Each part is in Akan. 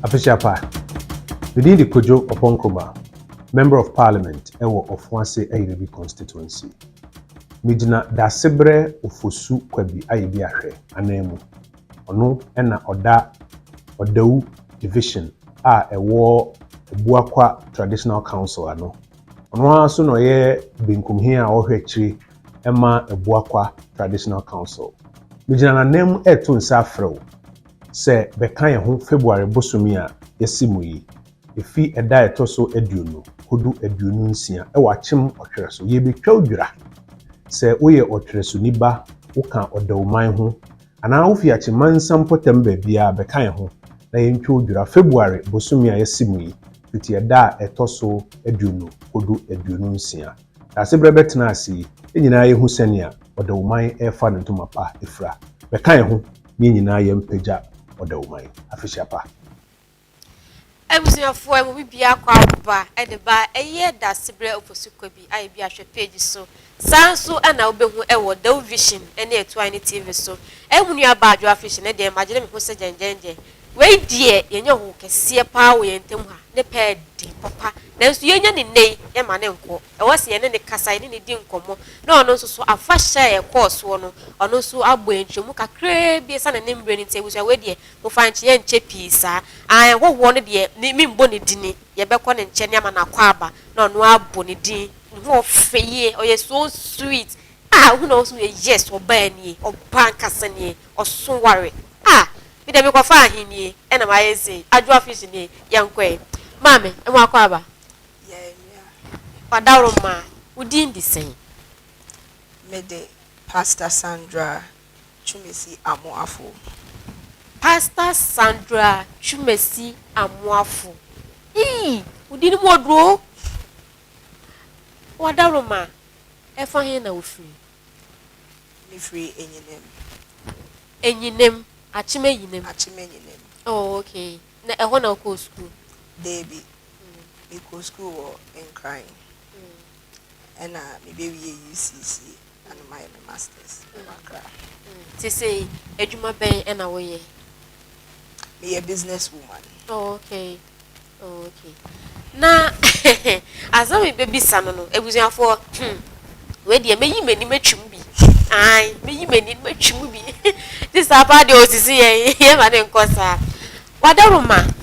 Afehyia pa. Me din de Kojo Oppong Nkrumah, Member of Parliament wɔ Ofoase Ayirebi Constituency. Megyina Daasebrɛ Ofosu Kwabi Ayɛbiahwɛ anan mu. Ɔno na ɔda Ɔdawu Division a ɛwɔ Abuakwa Traditional Council ano. Ɔno ara nso na ɔyɛ benkumhene a ɔhwɛ akyire ma Abuakwa Traditional Council. Megyina n'anan mu reto nsa afrɛ wo sɛ bɛka yɛn ho February bosome a yɛasi mu yi, ɛfi ɛda a ɛtɔ so 20 kɔdu 26 wɔ Akyem Ɔtwerɛ so. Yɛrebɛtwa wo dwira. Sɛ woyɛ ɔtwerɛsoni ba, woka Ɔdawuman ho, anaa wofi Akyemansa mpɔtam baabiara, bɛka yɛn ho na yɛntwa wo dwira February bosome a yɛasi mu yi, fiti ɛda a ɛtɔ so 20 kɔdu 26. Daasebrɛ bɛtena ase yi, yɛn nyinaa yɛhu sɛnea Ɔdawuman ɛrefa ne ntoma pa efira. Bɛka yɛn ho na yɛn nyinaa yɛmpagya Ɔdawuman. Afehyia pa. Abusuafoɔ, mu bi akɔ aba ɛde ba ɛyɛ Daasebrɛ Ofosu Kwabi ayɛ bi ahwɛ page so. Saa nso ɛna wobɛhu ɛwɔ Dew Vision ɛne Ɛtoa ne TV so. Ɛmu nua ba Adwoa Vision ɛdeɛ magyene me ho sɛ gyɛngyɛngyɛn. Wei deɛ, yɛnyɛ ho kɛseɛ paa wɔ yɛn ntam ha ne pɛɛ de papa, nanso yɛnya ne nne yi, yɛma ne nkɔ. Ɛwɔ sɛ yɛne ne kasa, yɛne ne di nkɔmmɔ, na ɔno nso so afahyɛ a ɛkɔɔ soɔ no, ɔno nso abɔ yɛn nkyerɛmu kakraa bi. Ɛsiane ne mmerɛ no nti, abusua, wei deɛ mofa nkyɛ, yɛnkyɛ pii saa. Ahɔhoɔ no deɛ, ne membɔ ne dini. Yɛbɛkɔ ne nkyɛn ne ama no akɔ aba na ɔno abɔ ne din. Ne ho ɔfɛ yie, ɔyɛ so sweet a wohu na ɔso yɛ. Yes, ɔbaa nie, ɔbaa nkasa nie, ɔso ware a mi dɛ mekɔfa ahennie ɛna mayɛ sei. Adwoa Fish nie, yɛnkɔɛ. Maame, ɛmo akɔ aba. Wadaworo ma wo din de sɛn? Mede Pastor Sandra Twumasi Amoafo. Pastor Sandra Twumasi Amoafo. Ii, wo din mu ɔduro. Wadaworo ma ɛfa he na wofiri? Mefiri Enyinam. Enyinam, Akyem Enyinam? Akyem Enyinam. Oh, okay. Na ɛhɔ na wokɔɔ sukuu? Deebi, mekɔ sukuu wɔ Nkran, ɛna mebɛwie UCC ɛna mayɛ me masters wɔ Accra. Te sɛ adwuma bɛn ɛna woyɛ? Meyɛ business woman. Oh, okay. Na asɛm mi bɛbisa no, abusuafoɔ, wei deɛ mɛyi m'ani mɛtwi mu bi. Ae, mɛyi m'ani mɛtwi mu bi. Te saa paa deɛ, osisi yɛn yɛma ne nkɔ saa. Wadaroma,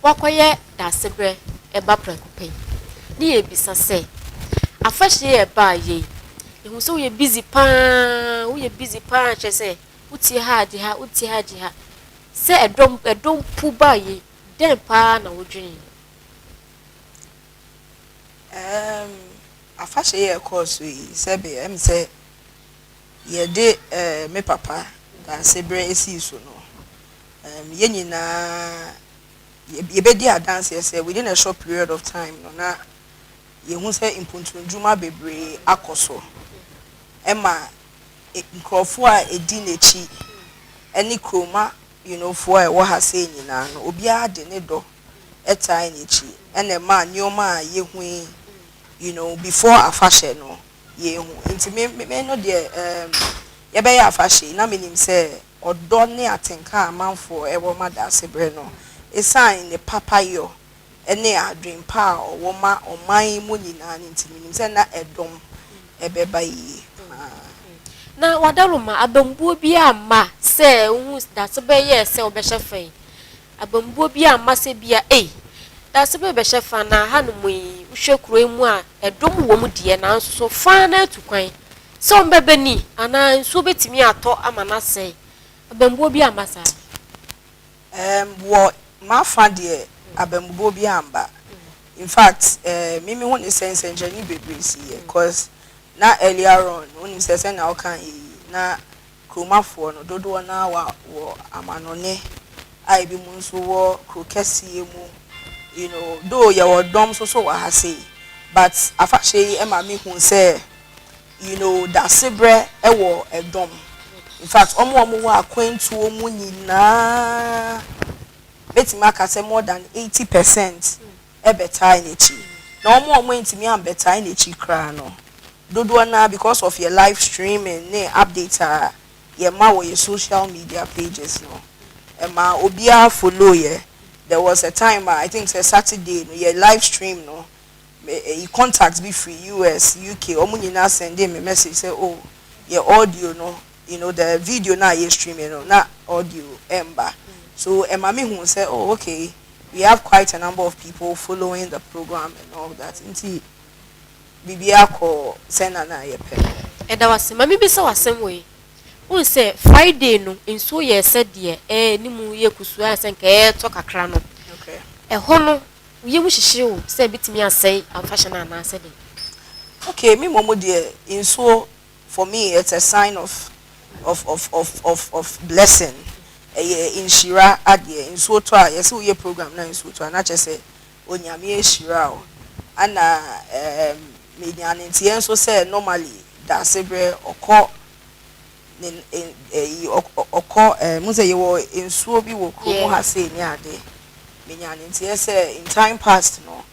wakɔyɛ Daasebrɛ ɛba prɛko pɛ yi ne yɛbisa sɛ afahyɛ yɛ ɛbaa yɛ yi, ehu sɛ woyɛ busy paa, woyɛ busy paa, kyerɛ sɛ wotie ha agye ha, wotie ha agye ha, sɛ ɛdɔm pu baa yi, dɛn paa na wodwene? Afahyɛ yi a ɛkɔɔ so yi, sɛbe sɛ yɛde me papa Daasebrɛ esii so no, yɛn nyinaa yɛbɛdi adanseɛ sɛ within a short period of time no na yɛhu sɛ mpuntunnwuma bebree akɔ so, ɛma nkurɔfoɔ a ɛdi n'akyi ɛne kuroma foɔ a ɛwɔ ha sei nyinaa no, obiara de ne dɔ ɛtae n'akyi, ɛna ɛma nneɛma a yɛhu yi before afahyɛ no yɛhu. Nti me no deɛ, yɛbɛyɛ afahyɛ yi na menim sɛ ɔdɔ ne atenka a amanfoɔ ɛwɔ ma Daasebrɛ no, ɛsiane ne papayɔ ɛne adwempa a ɔwɔ ma ɔman yi mu nyinaa no nti, menim sɛ na ɛdɔm ɛbɛba yie paa. Na wadaroma, abambuo bi amma sɛ wohu Daasebrɛ yɛɛ sɛ wobɛhyɛ fa yi, abambuo bi amma sɛ bia ei, Daasebrɛ bɛhyɛ fa na hanom yi, wohwɛ kuro yi mu a, ɛdɔm wɔ mu deɛ, nanso so fa na atu kwan sɛ wɔmbɛbɛ ni anaa nsuo bɛtumi atɔ ama no asɛe? Abambuo bi amma saa? Wɔ m'afa deɛ, abambuo bi amba. In fact, mimi hu ne sɛ nsɛnkyerɛnne bebree si yɛ, cause na earlier on, wonim sɛ sɛnea ɔka yi, na kuromafoɔ no dodoɔ naa wɔ amanɔne a ebi mu nso wɔ kuro kɛseɛ mu, though yɛwɔ dɔm nso so wɔ ha sei, but afahyɛ yi ɛma mi hu sɛ Daasebrɛ ɛwɔ ɛdɔm. In fact, ɔmo a ɔmo wɔ akwantuo mu nyinaa, bɛtumi aka sɛ more than 80% ɛbɛtae n'akyi, na ɔmo a ɔmo ntumi ambɛtae n'akyi koraa no, dodoɔ naa, because of your live streaming ne update a yɛma wɔ yɛ social media pages no, ɛma obiara follow yɛ. There was a time, I think sɛ Saturday no, yɛ live stream no, me contact bi firi US, UK, ɔmo nyinaa send me message sɛ, oh, yɛ audio no, the video na yɛ streaming no, na audio ɛmba. So ɛma me hu sɛ, oh, okay, we have quite a number of people following the program and all that. Nti biribi akɔ sɛ na na yɛpɛ no. Ɛda wase. Maame bi sɛ wasɛm wei wohu sɛ Friday no nsuo yɛ sɛ deɛ ɛɛ ne mu yɛ kusuu ayɛ sɛ nka ɛɛtɔ kakra no. Ɛhɔ no yɛ mu hyehye wo sɛ ebitumi asɛe afahyɛ no anaasɛ de? Okay, me mmom deɛ, nsuo for me, it's a sign of blessing. Ɛyɛ nhyira adeɛ. Nsuo tɔ a, yɛsɛ woyɛ program na nsuo tɔ a, na kyerɛ sɛ Onyame ahyira o. Ana menya ne nteɛ nso sɛ normally Daasebrɛ ɔkɔ ne ɛyi, ɔkɔ mu sɛ yɛwɔ nsuo bi wɔ kurom ha sei ne ade. Menya ne nteɛ sɛ in time past no,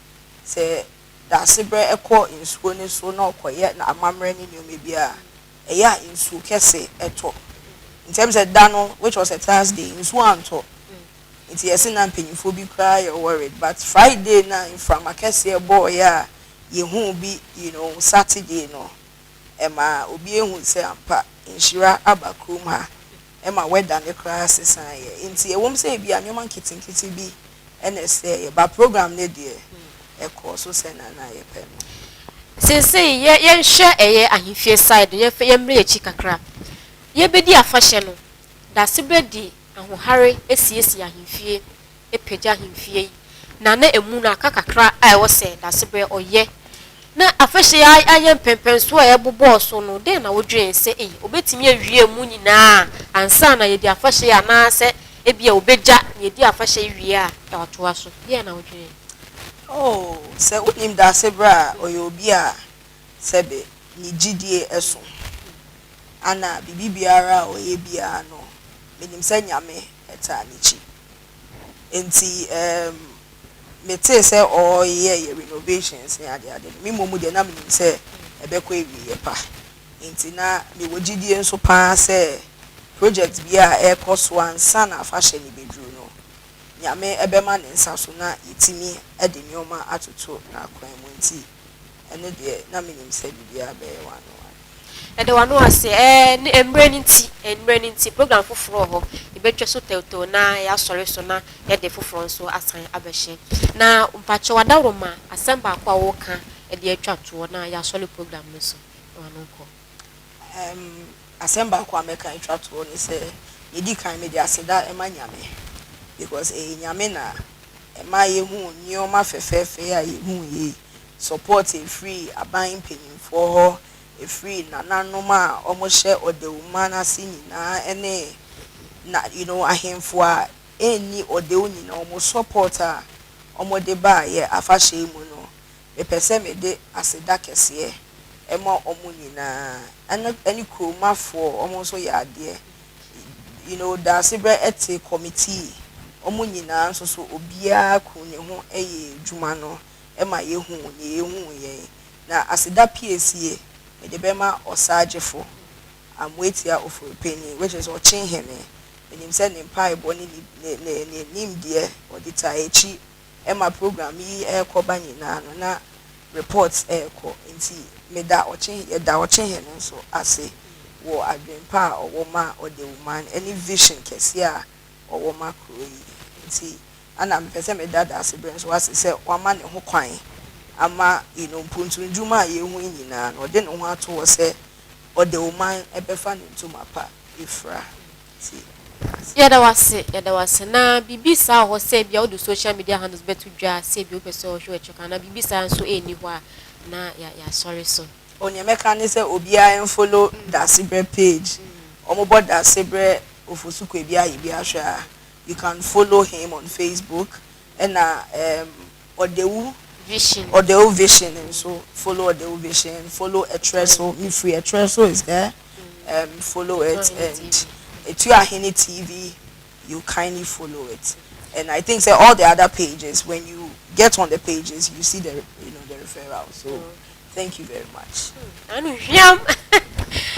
sɛ Daasebrɛ ɛkɔ nsuo ne so na ɔkɔyɛ na amammerɛ ne nneɛma bi a, ɛyɛ a nsuo kɛse ɛtɔ. Ntɛm sɛ da no, which was a Thursday, nsuo antɔ, nti yɛsi na mpanyinfoɔ bi koraa yɛ worried. But Friday na mframa kɛseɛ bɔɔyɛ a yehu bi Saturday no, ɛma obi ehu sɛ ampa nhyira aba kurom ha, ɛma weather ne koraa sesan yɛ. Nti ɛwɔm sɛ ebi a nneɛma nketenkete bi ɛna ɛsɛ yɛ ba, program ne deɛ, ɛkɔɔ so sɛ na yɛpɛ no. Seesei yɛ yɛnhwɛ ɛyɛ ahemfie side, yɛmfɛ yɛmmerɛ akyi kakra. Yɛbɛdi afahyɛ no, Daasebrɛ di ahohare esiesie ahemfie, epagya ahemfie yi na emu no aka kakra a ɛwɔ sɛ Daasebrɛ ɔyɛ na afahyɛ yi ayɛ mpɛmpɛnso a ɛbobɔɔ so no. Den na wodwen sɛ eyi obetumi awie mu nyinaa ansa na yɛdi afahyɛ yi, anaasɛ ebi a obɛgya na yɛdi afahyɛ yi wie a ɛwatoa so? Deɛ na wodwen? Oh, sɛ wonim Daasebrɛ a, ɔyɛ obi a sɛbe ne gyidie ɛso ana biribi biara a ɔyɛ biara no, menim sɛ Nyame ɛtaa n'akyi. Nti metee sɛ ɔreyɛ yɛ renovations ne adeade no, me mmom deɛ, na menim sɛ ɛbɛkɔ awieɛ pa. Nti na mewɔ gyidie nso paa sɛ project bi a ɛrekɔ so ansa na afahyɛ ne bɛduru no, Nyame ɛbɛma ne nsa so na yɛtumi de nneɛma atoto n'akwan mu. Nti ɛno deɛ, na menim sɛ biribiara bɛyɛ wano. Ɛda wano ase. Ɛɛ ne mmerɛ no nti, program foforɔ wɔ hɔ, yɛbɛtwa so tɛwtɛw na yɛasɔre so na yɛde foforɔ nso asan abɛhyɛ. Na mpakyɛw adaworoma, asɛm baako a wɔka ɛde atwa toɔ na yɛasɔre program no so na wano nkɔ. Asɛm baako a mɛka atwa toɔ ne sɛ, yɛdi kan, mede aseda ɛma Nyame, because ɛyɛ Nyame na ɛma yɛhu nneɛma fɛfɛɛfɛ a yɛhu yie. Support ɛfiri aban mpanyinfoɔ hɔ, ɛfiri nananom a wɔhyɛ ɔdawuma n'ase nyinaa, ɛne na ahemfo a ɛnni ɔdawu nyinaa, wɔn support a wɔde baayɛ afahyɛ yi mu no, mepɛ sɛ mede aseda kɛseɛ ɛma wɔn nyinaa, ɛne kuromafoɔ. Wɔn nso yɛ adeɛ. Daasebrɛ ɛte committee, wɔn nyinaa nso so, obiara ku ne ho ɛyɛ adwuma no ɛma yɛhu nea yɛhu yɛn. Na aseda piesie mede bɛma Ɔsaagyefo Amoatia Ofori, which is Ɔkyenhene. Menim sɛ ne mpaebɔ ne ne nimdeɛ ɔde taa akyi ɛma program yi ɛrekɔba nyinaa no na report ɛrekɔ. Nti meda ɔkye, yɛda Ɔkyenhene nso ase wɔ adwempa a ɔwɔ ma ɔdewuman ɛne vision kɛseɛ a ɔwɔ ma kuro yi. Nti ana mepɛ sɛ meda Daasebrɛ nso ase sɛ wama ne ho kwan ama mpuntundwuma a yɛhu yi nyinaa no, ɔde ne ho ato hɔ sɛ ɔdewuman ɛbɛfa ne ntoma pa efura. Nti Yɛda wase, yɛda wase. Na biribi saa wɔ hɔ sɛ bia wode social media handles bɛto dwa sɛ bi wopɛ sɛ ɔhwɛ w'akyi kan, na biribi saa nso ɛnni hɔ a, na yɛasɔre so? Onea mɛka ne sɛ obiara mfollow Daasebrɛ page. Ɔmobɔ Daasebrɛ Ofosu Kwabi ayɛ bi ahwɛ a, you can follow him on Facebook. Ɛna Ɔdewu Vision. Ɔdewu Vision nso, follow Ɔdewu Vision, follow Ɛtrɛ Mifiri Ɛtrɛ so is there, follow it. And Etuahene TV, you kindly follow it. And I think say all the other pages, when you get on the pages, you see the you know the referral. So thank you very much. Anu hwiam,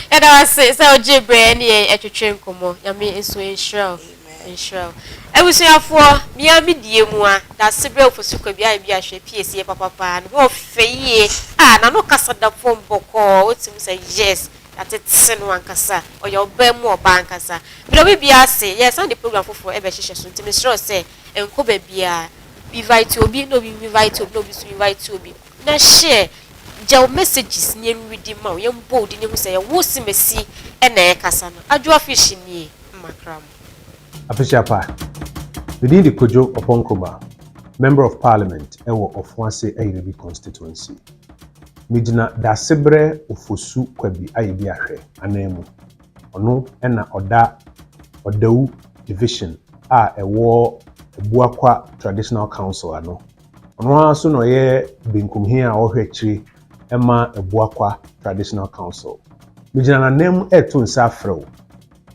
yɛda wase sɛ wogye berɛ ne yɛn ɛtwetwe nkɔmmɔ. Nyame nso nhyira wo. Amen. Nhyira wo. Abusuafoɔ, mea me die mu a, Dasebrɛ Ofosu Kwabi ayɛ bi ahwɛ piesie papapaa. Ne ho ɔfɛ yie. A, n'ano kasa da fam bɔkɔɔ. Wotumi sɛ yes, yɛatete no ankasa. Ɔyɛ ɔbaa mu ɔbaa ankasa. Meda obi biara ase. Yɛsan de program foforɔ ɛbɛhyehyɛ so, nti mesrɛ wo sɛ nkɔ baabiara. Invite obi na obi invite obi na obi nso invite obi. Na share, gya wo messages na yɛnredi ma wo. Yɛmbɔ wo din na yɛhu sɛ yɛwo Simesi ɛna ɛkasa no. Adwoa Fish nie, mmakra mo. Afehyia pa. Me din de Kojo Oppong Nkrumah, Member of Parliament ɛwɔ Ofoase Ayirebi Constituency. Megyina Dasebrɛ Ofosu Kwabi Ayɛbi Ahwɛ anan mu. Ɔno ɛna ɔda Ɔdawu Division a ɛwɔ Abuakwa Traditional Council ano. Ɔno ara nso na ɔyɛ benkumhene a ɔhwɛ akyire ma Abuakwa Traditional Council. Megyina n'anan mu ɛreto nsa afrɛ wo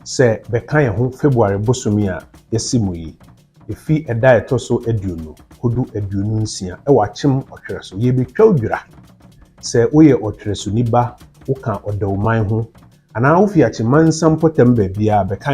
sɛ bɛka yɛn ho February bosome a yɛsi mu yi. Efi ɛda a ɛtɔ so 20 kodu 26 ɛwɔ Akyem Ɔtwerɛ so. Yɛbɛtwa wo dwira. Sɛ woyɛ ɔtwerɛsoni ba, woka Ɔdawuman ho anaa wofi Akyemansa mpɔtam baabiara, bɛka